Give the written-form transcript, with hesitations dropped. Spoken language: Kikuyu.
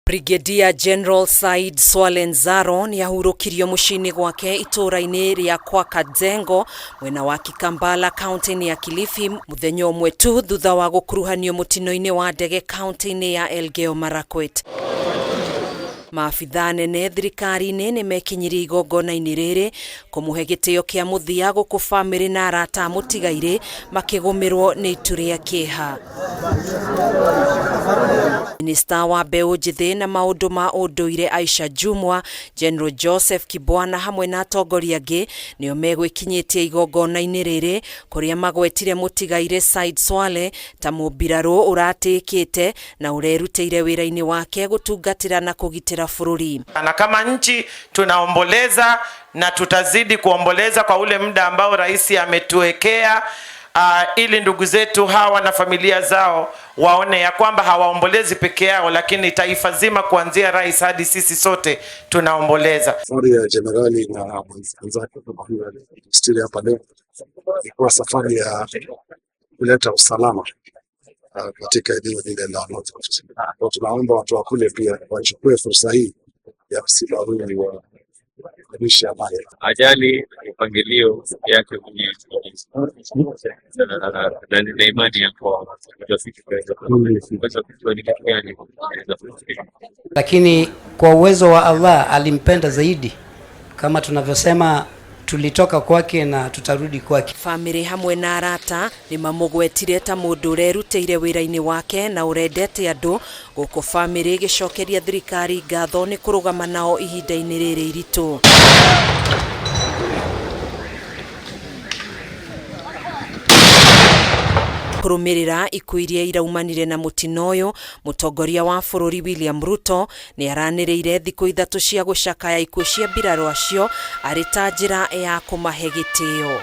Brigadier General Said Swale Nzaro nĩ ahurũkirio mũciĩ-inĩ gwake itũũra-inĩ rĩa kwa Kadzengo mwena wa Kikambala kaunti-inĩ ya Kilifi mũthenya ũmwe tu thutha wa gũkuruhanio mũtino-inĩ wa ndege kaunti-inĩ ya Elgeyo Marakwet. Maabithaa anene thirikari-inĩ nĩ mekinyirie igongona-inĩ rĩrĩ kũmũhe gĩtĩo kĩa mũthia gũkũ bamĩrĩ na arata a mũtigairĩ makĩgũmĩrwo nĩ itu rĩa kĩeha. Minista wa mbeũ njĩthĩ na maũndũ ma ũndũire Aisha Jumwa, General Joseph Kibwana hamwe na atongoria angĩ nĩo megwĩkinyĩtie igongona-inĩ rĩrĩ kũrĩa magwetire mũtigairĩ Said Swale ta mũmbirarũ ũratĩĩkĩte na ũrerutĩire wĩra-inĩ wake gũtungatĩra na kũgitĩra bũrũri. Na kama nchi tunaomboleza na tutazidi kuomboleza kwa ule muda ambao rais ametuwekea, ili ndugu zetu hawa na familia zao waone ya kwamba hawaombolezi peke yao, lakini taifa zima kuanzia rais hadi sisi sote tunaomboleza. Safari ya jenerali na wenzake stili hapa leo ilikuwa safari ya kuleta usalama katika eneo lile la North Rift. Kwa tunaomba watu wa kule pia wachukue fursa hii ya msiba huu wa kudumisha amani. Ajali mipangilio yake Mwenyezi na nina imani ya kuwa utafiti kuweza kujua ni kitu gani kinaweza kutokea. Lakini kwa uwezo wa Allah alimpenda zaidi, kama tunavyosema tulitoka kwake na tutarudi kwake. Bamĩrĩ hamwe na arata nĩ mamũgwetire ta mũndũ ũrerutĩire wĩra-inĩ wake na ũrendete andũ gũkũ bamĩrĩ ĩgĩcokeria thirikari ngatho nĩ kũrũgama nao ihinda-inĩ rĩrĩ iritũ. Kũrũmĩrĩra ikuũ iria iraumanire na mũtino ũyũ, mũtongoria wa bũrũri William Ruto nĩ aranĩrĩire thikũ 3 cia gũcakaya ikuũ cia mbirarũ acio arĩ ta njĩra ya kũmahe gĩtĩo.